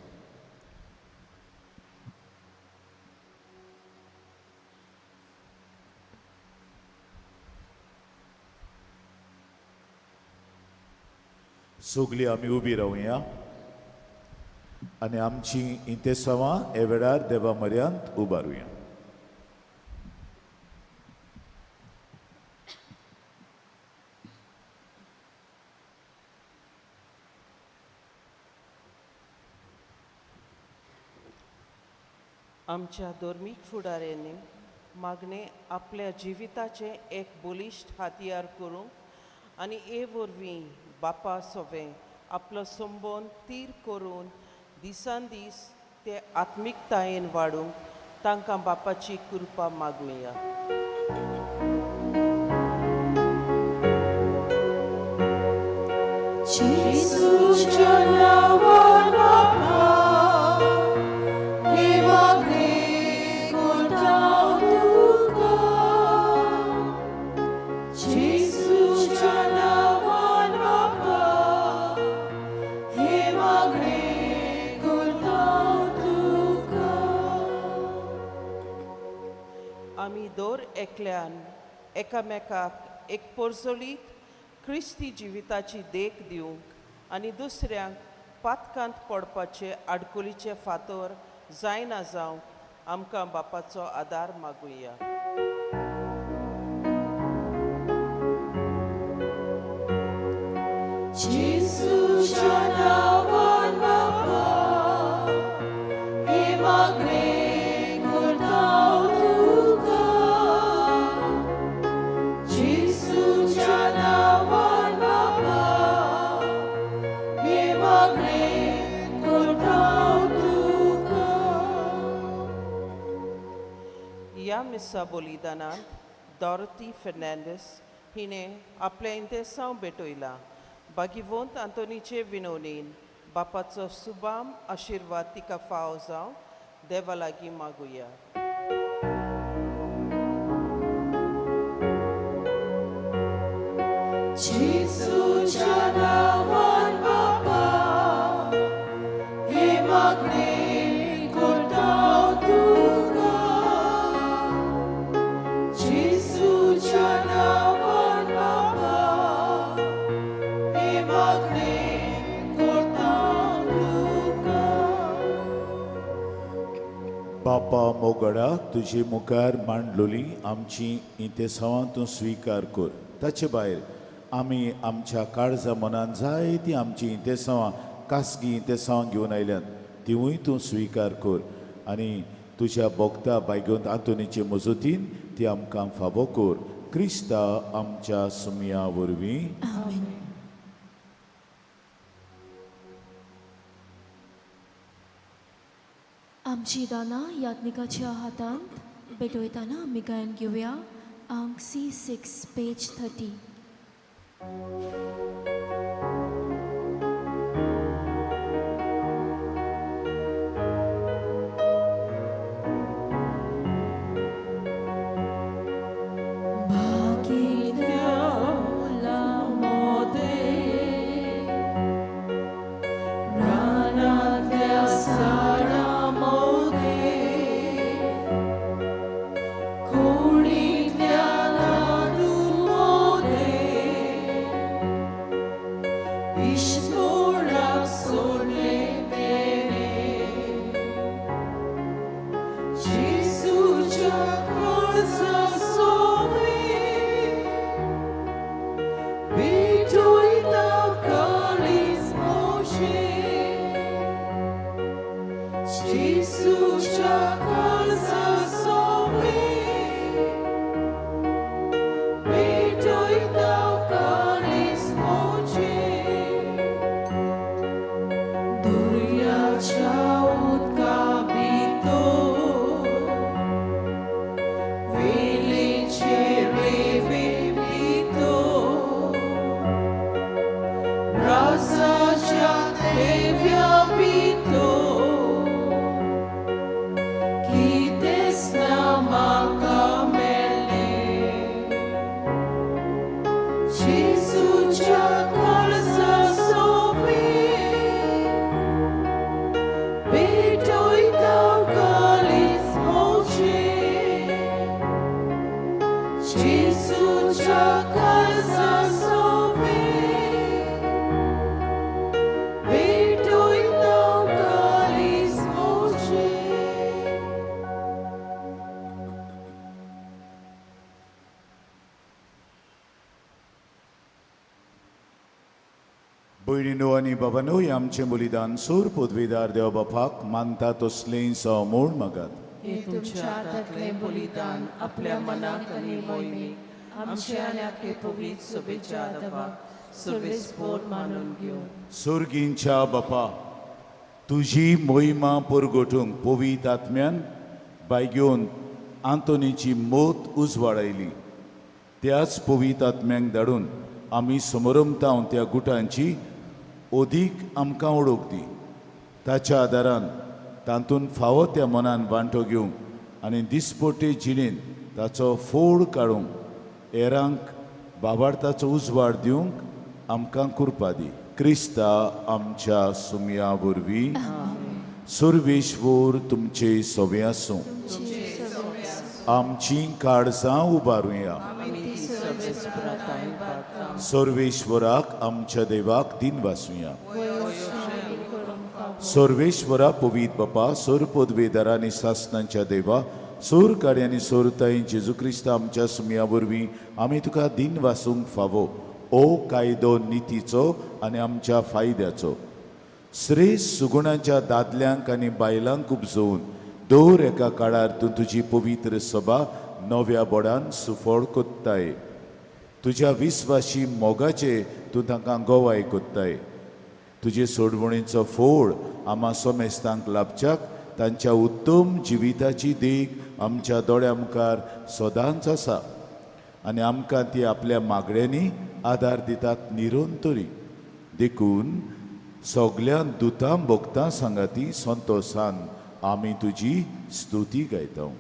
सगळीं आमी उबी रावया आनी आमची इंतेसांवां हे वेळार देवा म्हऱ्यांत उबारुया.
आमच्या धर्मीक फुडाऱ्यांनी मागणें आपल्या जिविताचें एक बळिश्ट हातयार करूंक आनी हे वरवीं बापा सोवें आपलो संबंद तीर करून दिसान दीस ते आत्मिकतायेन वाडूंक तांकां बापाची कृपा मागुया.
जेजूच्या नांवान बापा हे मागणें करता तुका, जेजूच्या नांवान बापा हे मागणें करता तुका.
आमी दर एकल्यान एकामेकाक एक पोरजोलीत क्रिस्ती जिविताची देख दिवंक आनी दुसऱ्यांक पातकांत पडपाचे आडकुलीचे फातर जायना जावंक आमकां बापाचो आदार मागुया.
जेजूच्या
ह्या मिस्सा बलिदानांत डॉरती फेर्नांडीस हिणें आपलें इंतेसांव भेटयलां. भागीवंत आंतोनीचे विनवणीन बापाचो सुबाम आशिर्वाद तिका फाव जावं देवा लागीं मागुया.
जेजूच्या नांवान बापा हे मागणें करता तुका. जेजूच्या नांवान बापा हे मागणें करता तुका.
बापा मोगडा, तुजे मुखार मांडलोली आमची इंतेसांवां तूं स्विकार कर. ताचे भायर आमी आमच्या काळजा मनान जायतीं आमची इंतेसांवां, खासगी इंतेसांवां घेवन आयल्यात, तिवूय तूं स्विकार कर आनी तुज्या भोगता बायगोंत आंतोनीचे मजतीन ती आमकां फावो कर. क्रिस्ता आमच्या सुमया वरवीं.
आमची दानां याज्ञिकाच्या हातांत भेटयतना आमी गायन घेवया आंक C6 page 30.
भयणीनो आनी बाबानो, हें आमचें बलिदान सूर पदवीदार देव बापाक मानता तसलें जावं म्हूण मागात.
हे तुमच्या हातांतलें बलिदान आपल्या मनाक आनी मोहिमेक आमचे आनी आखे पवित्र सभेच्या देवाक सर्वेस्पोर मानून घेवं.
सुर्गींच्या बापा, तुजी मोहिमा परगटूंक पवित्र आत्म्यान बायगेवन आंतोनीची मोत उजवाडायली. त्याच पवित्र आत्म्यांक धाडून आमी समरमताव त्या गुटांची अदीक आमकां ओळख दी. ताच्या आदारान तातूंत फावो त्या मनान वांटो घेवंक आनी दिसपट्टे जिणेंत ताचो फोड काडूंक हेरांक बाबार्थाचो उजवाड दिवंक आमकां कृपा दी. क्रिस्ता आमच्या सुमया वरवीं. सर्वेश्वर तुमचे सवे आसूं. आमची काळजां उबारुया. सर्वेश्वराक आमच्या देवाक दिन वासुया. सर्वेश्वरा पवित्र बापा, सोर पदवेदारा आनी सासनांच्या देवा, सोर कार्य आनी सोरताई जेजू क्रिस्ता आमच्या सुमया वरवीं आमी तुका दिन वासूंक फावो. ओ कायदो नितीचो आनी आमच्या फायद्याचो श्रेश्ठ सुगुणांच्या दादल्यांक आनी बायलांक उपजोवन दर एका काळार तूं तुजी पवित्र सभा नव्या बोडान सुफळ कोत्ताय. तुज्या विस्वाशी मोगाचे तूं तांकां गवाय कोत्ताय. तुजे सोडवणीचो फोड आमा सोमेस्तांक लाभच्याक तांच्या उत्तम जिविताची देख आमच्या दोळ्या मुखार सदांच आसा आनी आमकां ती आपल्या मागण्यांनी आदार दितात निरंतरी. देखून सगल्या दुतां भोगतां सांगाती संतोसान आमी तुजी स्तुती गायता.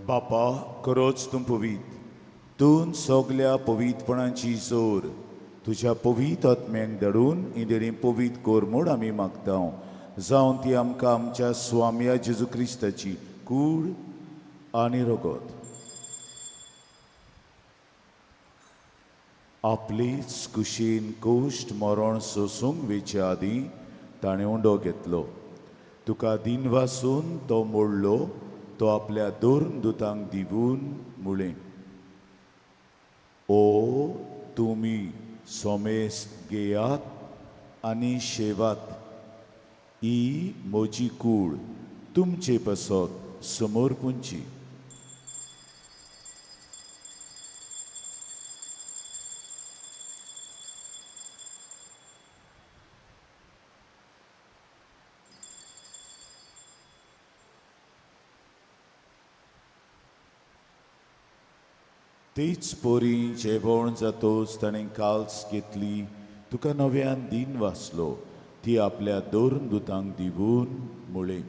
बापा खरोच तूं पवीत, तूं सगल्या पवीतपणाची जोर तुज्या पवीत आत्म्यांक धाडून इंदेरी पवीत कोर म्हूण आमी मागता, जावन ती आमकां आमच्या स्वाम्या जेजू क्रिस्ताची कूड आनी रगत आपलीच कुशीन कोश्ट मरण सोसूंक वेचे आदीं ताणें उंडो घेतलो. तुका दिनवासून तो मोडलो, तो आपल्या दोन दुतांक दिवून मुळें, ओ तुमी सोमेस्त घेयात आनी शेवात, ही म्हजी कूड तुमचे पासत समर्पूंची. तीच पोरी जेवण जातोच ताणें काल्स घेतली, तुका नव्यान दीन वाचलो, ती आपल्या दोन दुतांक दिवून मुळें,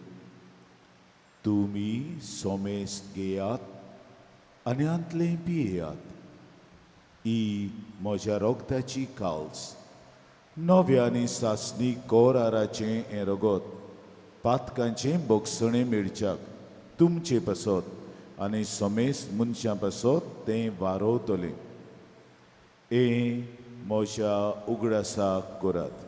तुमी सोमेस्त घेयात आनी आंतलें पियेयात, ही म्हज्या रोगताची काल्स, नव्या आनी सासणी कोराराचें हें रगत पातकांचें बोगसणें मेळच्याक तुमचे पासत आनी समेस्त मनशां पासत तें वारोवतलें. हें म्हज्या उगडासाक करात.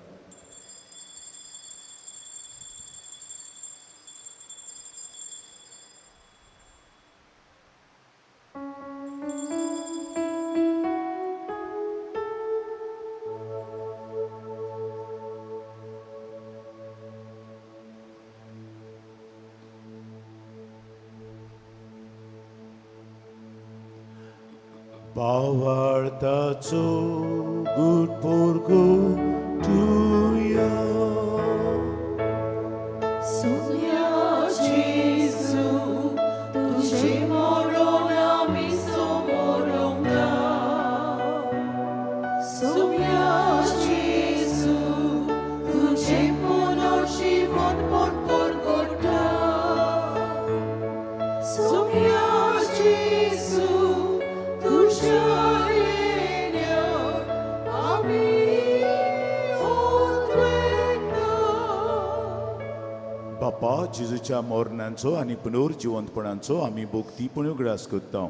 भावार्थाचो गुड पोरगो तुया
सोम्या जेजू तुझे मरण आमी समोरंगा, सोम्या जेजू तुझे पुनर्जीवन परगटा, सोम्या जेजू तुझ्या येण्याक आमी उतरेता.
बापा जेजूच्या मरणांचो आनी पुनर्जिवंतपणाचो आमी भोक्तीपण उगडास करता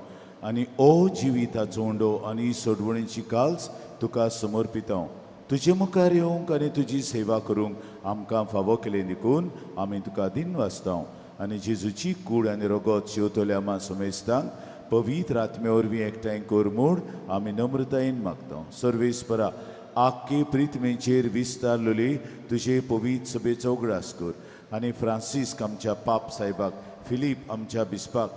आनी ओ जिविताचो उंडो आनी सोडवणीची काल्स तुका समर्पिता. तुजे मुखार येवंक आनी तुजी सेवा करूंक आमकां फावो केलें देखून आमी तुका दिनवासता आनी जेजूची कूड आनी रगत शेवतल्या आमा समेस्तांक पवित्र आत्म्या वरवीं एकठांय कर म्हूण आमी नम्रतायेन मागता. सर्वेस्परा आख्खे प्रिथमेचेर विस्तारलेली तुजे पवित्र सभेचो उगडास कर आनी फ्रांसीस्क आमच्या पाप साहेबाक, फिलीप आमच्या बिस्पाक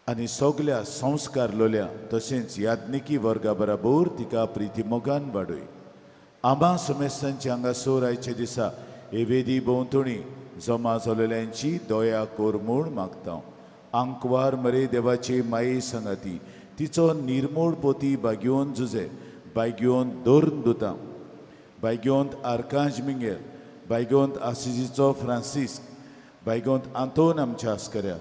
आनी सगल्या संस्कार लोल्या तशेंच याज्ञिकी वर्गा बराबर तिका प्रितीमोगान वाडय. आमा समेस्तांच्या हांगासर आयच्या दिसा हे वेदी भोंवतणी जमा जालेल्यांची दया कर म्हूण मागता. आंकवार मरे देवाची माये सांगाती तिचो निर्मोळ पोती बागयोन जुजे बायगयोन दोर्न दुतां बायगयोंत आर्कांज मिंगेल बायगोंत आसिजीचो फ्रांसिस्क बायगोंत आंतोन आमच्या आस्कऱ्या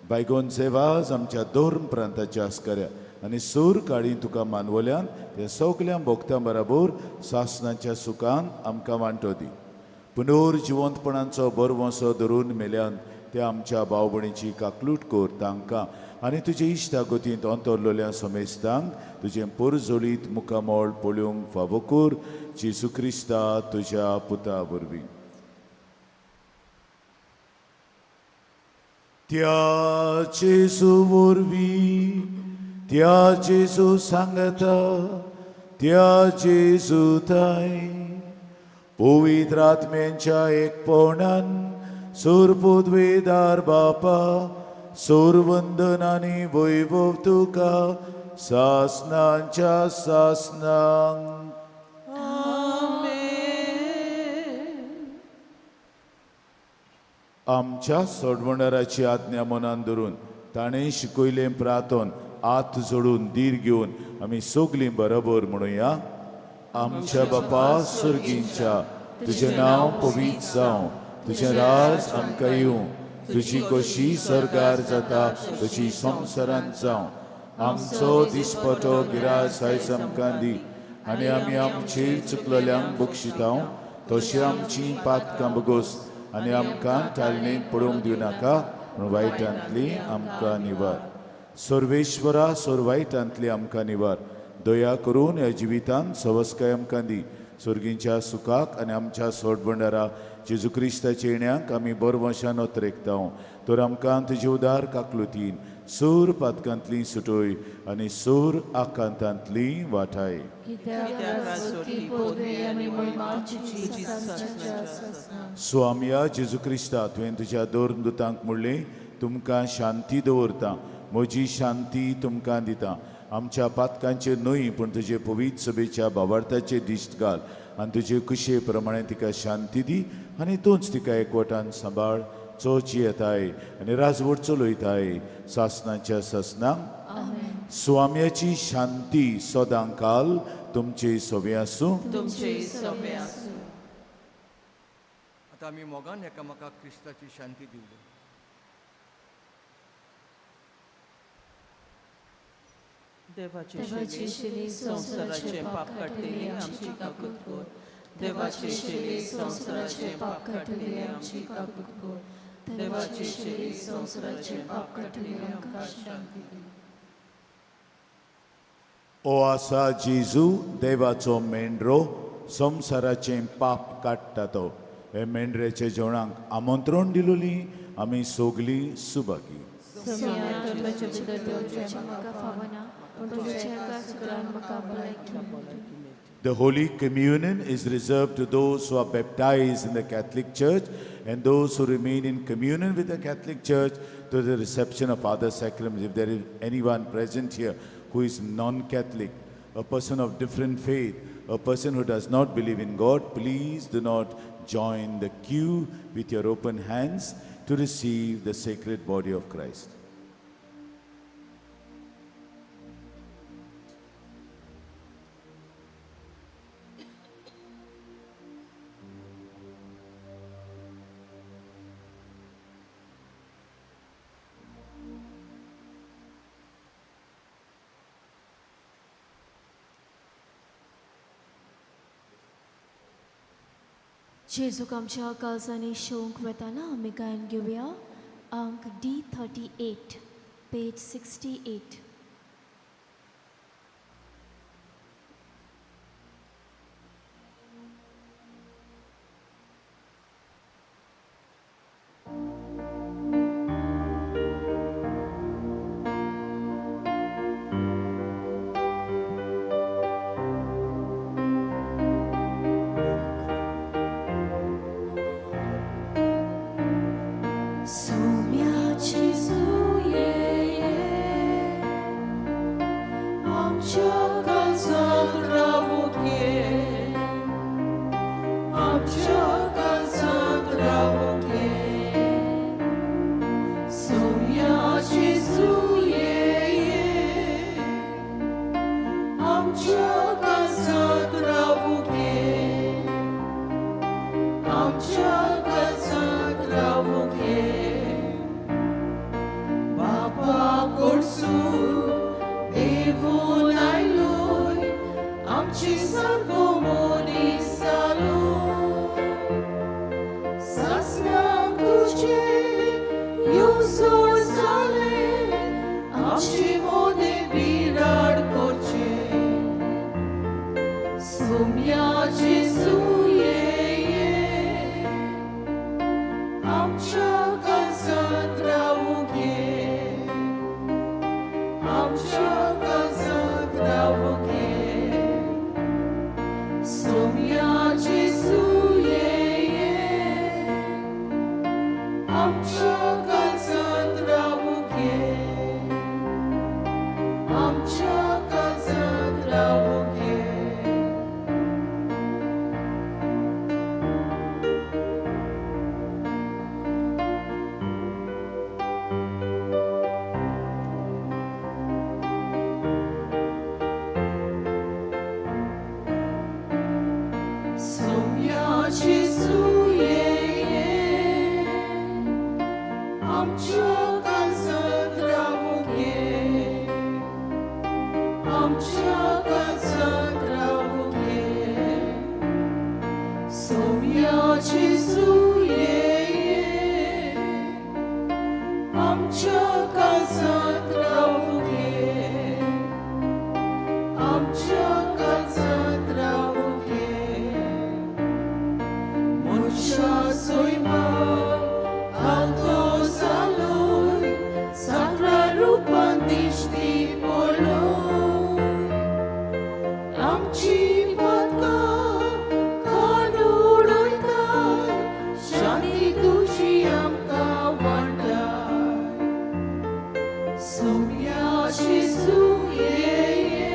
बायगोन जेवाज आमच्या दोर्न प्रांताच्या आस्कऱ्या आनी सूर काळी तुका मानवल्यान त्या सगल्या भोगतां बराबर सासनाच्या सुखान आमकां वांटो दी. पुनर्जिवंतपणाचो बरवंसो धरून मेल्यान त्या आमच्या भावभणीची काकलूट कर तांकां आनी तुजे इश्टागतींत अंतरलोल्या समेस्तांक तुजें पोरजोळीत मुखामळ पळोवंक फावो कर जेजू क्रिस्ता तुज्या पुता वरवीं. त्या जेजू वरवीं, त्या जेजू सांगता, त्या जेजू ताय पवित्र आत्म्यांच्या एकपणान सुरपुद्वेदार बापा सुरवंदन आनी वैभव तुका सासनांच्या सासनांक. आमच्या सोडवणाराची आज्ञा मनान धरून ताणें शिकयलें प्रार्थन हात जोडून धीर घेवन आमी सगलीं बरोबर म्हणुया. आमच्या बापा सुर्गींच्या, तुजें नांव पवित्र जावं, तुजें राज आमकां येवं, तुजी खोशी सर्गार जाता तशी संवसारांत जावं. आमचो दिसपटो गिरास आयज आमकां दी आनी आमी आमचेर चुकलेल्यांक बक्षितां तशी आमची पातकां बगोस आनी आमकां तालनेंत पडोवंक दिवं नाका पूण वायटांतली आमकां निवार. सर्वेश्वरा सोर वायटांतली आमकां निवार. दया करून ह्या जिवितांत सवस्काय आमकां दी. सर्गींच्या सुखाक आनी आमच्या सोडवंडारा जेजू क्रिस्ताच्या येण्याक आमी बरवंशान अत्रेकता. तर आमकां तुजे उदार काकलुतीन सूर पातकांतली सुटोय आनी सूर आकांतांतली वाठाय. स्वामया जेजू क्रिस्ता, तुवें तुज्या दोन दुतांक म्हणलें तुमकां शांती दवरता, म्हजी शांती तुमकां दिता. आमच्या पातकांचेर न्हय पूण तुजे पवित्र सभेच्या भावार्थाचेर दिश्ट घाल आनी तुजे कुशे प्रमाणे तिका शांती दी आनी तूंच तिका एकवटान सांबाळ चोची येताय आनी राजवट चलयताय सासनाच्या सासनांक. स्वाम्याची शांती सदां काल तुमचे सवे आसूं.
आतां आमी मोगान एकामेकाक क्रिस्ताची शांती दिवया.
देवाचे शिले संवसाराचे पाप काडटले आमची काकूत कर. देवाचे शिले संवसाराचे पाप काडटले आमची काकूत कर. देवाचे शिले संवसाराचे पाप काडटले आमकां शांती दी.
ओ आसा जेजू देवाचो मेंढरो संवसाराचें पाप काडटा तो. हे मेंढऱ्याच्या जेवणाक आमंत्रण दिलोली आमी सगलीं Subhagi. The Holy Communion is reserved to those who are baptized in the Catholic Church and those who remain in communion with the Catholic Church to the reception of other sacraments. If there is anyone present here who is non-Catholic, a person of different faith, a person who does not believe in God, please do not join the queue with your open hands to receive the sacred body of Christ.
जेजूक आमच्या काळजांनी शोंक वेताना आमी गायन घेवया अंक D38 page 68.
Soumya. आमचे मोदें बिराड करचें सोम्या जेजू ये ये आमच्या काळजांत रावूंक ये आमच्या काळजांत रावूंक ये सोम्या जेजू ये ये आमच्या काळजांत रावूंक ये आमच्या काळजांत रावूंक ये. सोम्या जेजू ये ये आमच्या काळजांत रावूंक ये आमच्या काळजांत रावूंक ये सोम्या जेजू ये ये आमच्या काळजांत रावूंक ये आमच्या काळजांत रावूंक ये. मनशा सैमान आलतो जालोय साकरा रुपान दिश्टी पडलोय आमची पातकां काड उडयताय शांती तुजी आमकां वांटाय सोम्या जेजू ये ये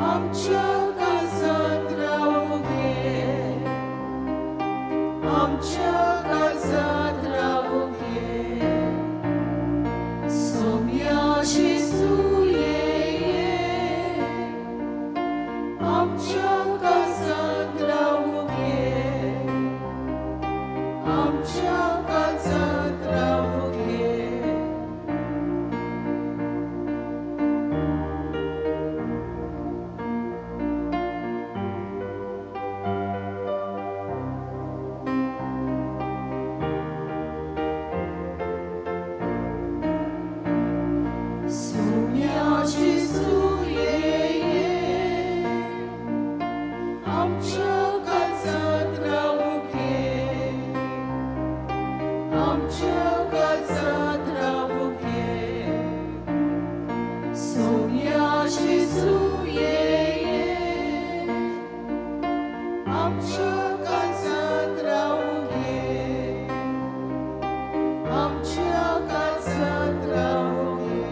आमच्या काळजांत रावूंक ये आमच्या काळजांत रावूंक ये सोम्या जेजू ये ये आमच्या काळजांत रावूंक ये आमच्या काळजांत रावूंक ये. सोम्या जेजू ये ये आमच्या काळजांत रावूंक ये आमच्या काळजांत रावूंक ये सोम्या जेजू ये ये आमच्या काळजांत रावूंक ये आमच्या काळजांत रावूंक ये.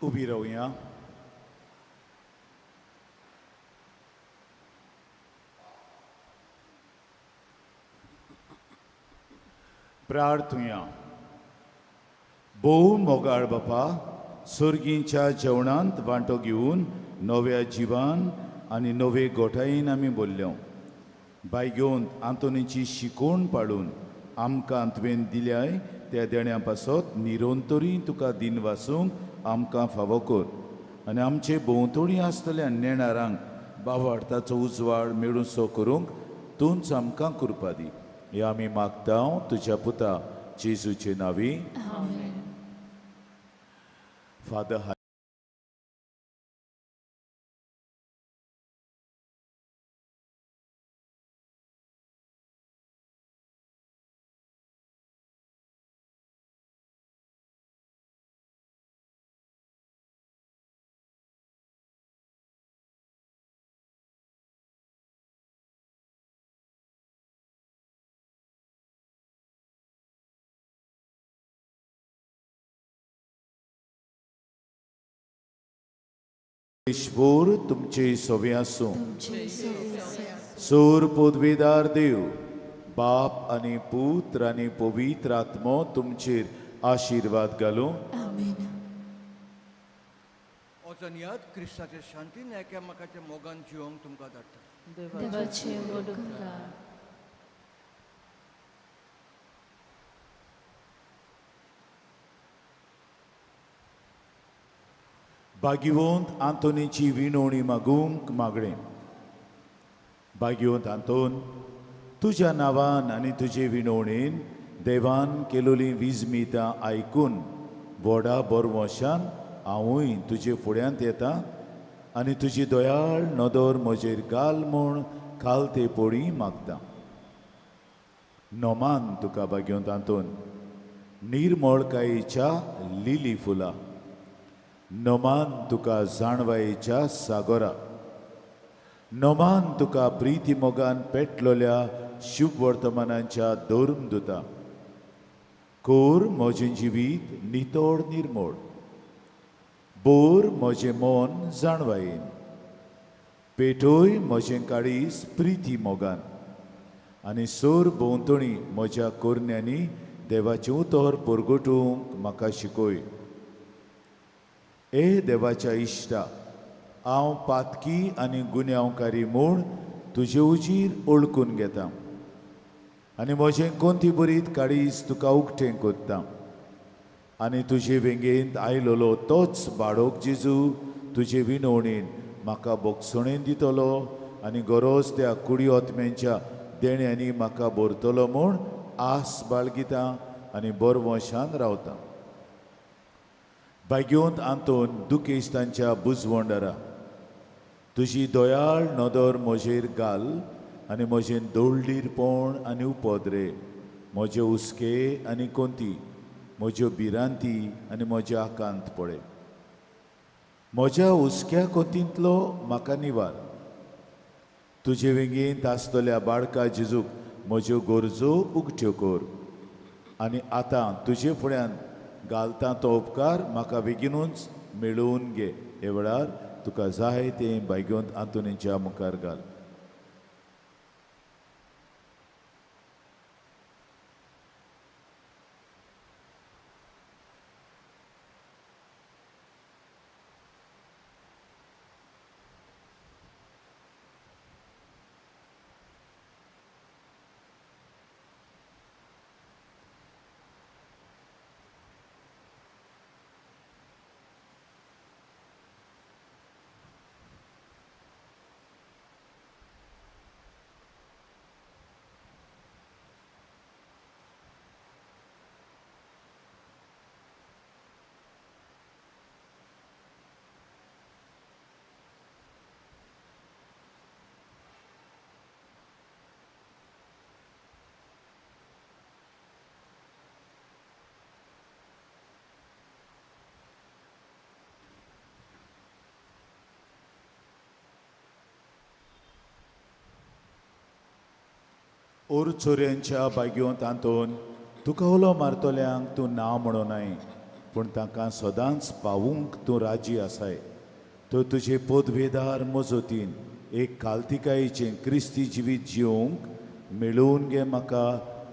उबी रावया. प्रार्थुया. भोव मोगाळ बापा, सर्गींच्या जेवणांत वांटो घेवन नव्या जिवान आनी नवे गोठायेन आमी बोल्ल्यो. बाय घेवन आंतोनीची शिकवण पाडून आमकां तुवें दिल्याय त्या देण्या पासत निरंतरी तुका दिन वासूंक आमकां फावो कर आनी आमचे भोंवतणी आसतल्या नेणारांक बावार्थाचो उजवाड मेळूंसो करूंक तूंच आमकां कृपा दी. हे आमी मागता तुज्या पुता जेजूचे नांवी. फादर. ईश्वर तुमचे सवे आसूं. सोर पदवेदार देव बाप आनी पुत्र आनी पवित्र आत्मो तुमचेर आशिर्वाद घालूं.
आमेन.
वचन याद क्रिस्ताचे शांतीन एकामेकाच्या मोगान जिवंक तुमकां धाडटा.
देवाचे व्हड उपकार.
भाग्यवंत आंतोनीची विनवणी मागूंक मागणें. भाग्यवंत आंतोन, तुज्या नांवान आनी तुजे विनवणेन देवान केलोली विजमितां आयकून व्हडा बरवशान हांवूय तुजे फुड्यांत येता आनी तुजी दयाळ नदर म्हजेर घाल म्हूण काल ते पोळी मागता. नोमान तुका भाग्यवंत आंतोन निर्मळकायेच्या लिली फुलां, नमान तुका जाणवायेच्या सागोरा, नमान तुका प्रिती मोगान पेटलोल्या शुभ वर्तमानाच्या धर्म दुता. कोर म्हजें जिवीत नितळ निर्मळ, बोर म्हजें मन जाणवायेन, पेटोय म्हजें काळीज प्रिती मोगान आनी सोर भोंवतणी म्हज्या कोरण्यांनी देवाचें उतर परगटूंक म्हाका शिकय. ए देवाच्या इश्टा, हांव पातकी आनी गुन्यांवकारी म्हूण तुजे उजीर ओळखून घेता आनी म्हजें कोंती बरीत काळीज तुका उकतें कोत्ता आनी तुजे वेंगेंत आयलोलो तोच बाळोक जेजू तुजे विनवणेन म्हाका बोगसणेन दितलो आनी गरज त्या कुडी ओतम्यांच्या देण्यांनी म्हाका भरतलो म्हूण आस बाळगिता आनी बरवशान रावता. भाग्यवंत आंतोन दुखेस्तांच्या बुजवंडरा, तुजी दयाळ नदर म्हजेर घाल आनी म्हजें दोळडीरपण आनी उपद्रे, म्हजे हुस्के आनी कोंती, म्हज्यो भिरांती आनी म्हजे आकांत पळय. म्हज्या हुस्क्या कोंतींतलो म्हाका निवार. तुजे वेंगेंत आसतल्या बाळका जेजूक म्हज्यो गरजो उगट्यो कर आनी आतां तुजे फुड्यान घालता तो उपकार म्हाका बेगीनूच मेळोवन घे. हे वेळार तुका जाय तें भाग्यवंत आंतोनीच्या मुखार घाल. ओर चोरयांच्या भाग्यवंत आंतोन, तुका उलो मारतल्यांक तूं ना म्हणोनाय, पूण तांकां सदांच पावूंक तूं राजी आसाय. तर तुजे पदवेदार मजतीन एक कालतिकायेचें क्रिस्ती जिवीत जिवंक मेळोवन घे म्हाका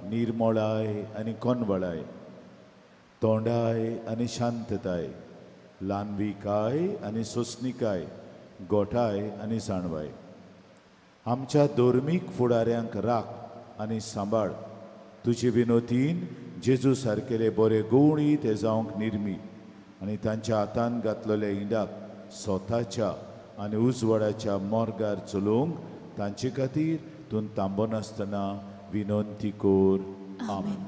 निर्मळाय आनी कोनवळाय, तोंडाय आनी शांतताय, ल्हानविकाय आनी सोंसणिकाय, गोठाय आनी जाणवाय. आमच्या धर्मीक फुडाऱ्यांक राख आनी सांबाळ. तुजे विनोतीन जेजू सारकेले बरे गवळी ते जावंक निर्मी आनी तांच्या हातान घातलेल्या इंडाक स्वताच्या आनी उजवाडाच्या मोर्गार चलोवंक तांचे खातीर तूं थांबनासतना विनंती कर. आमेन.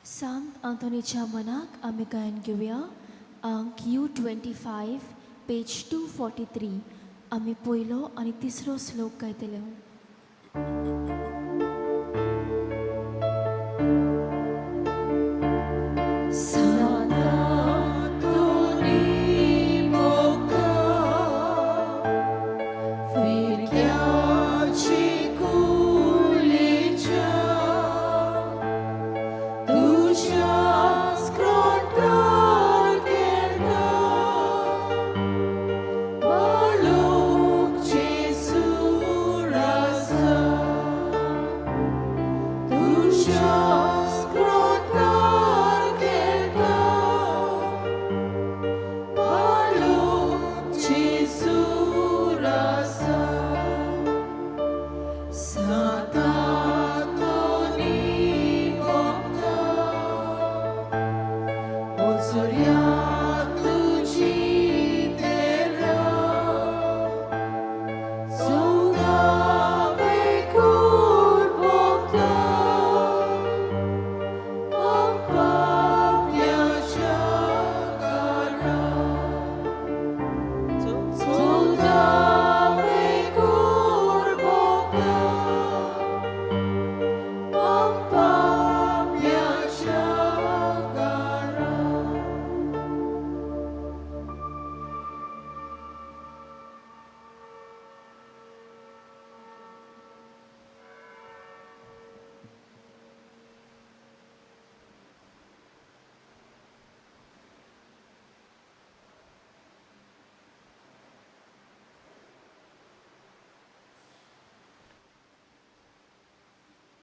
सांत आंतोनीच्या मनाक आमी गायन घेवया. अंक U 25 page 243 आमी पयलो आनी तिसरो श्लोक गायतले.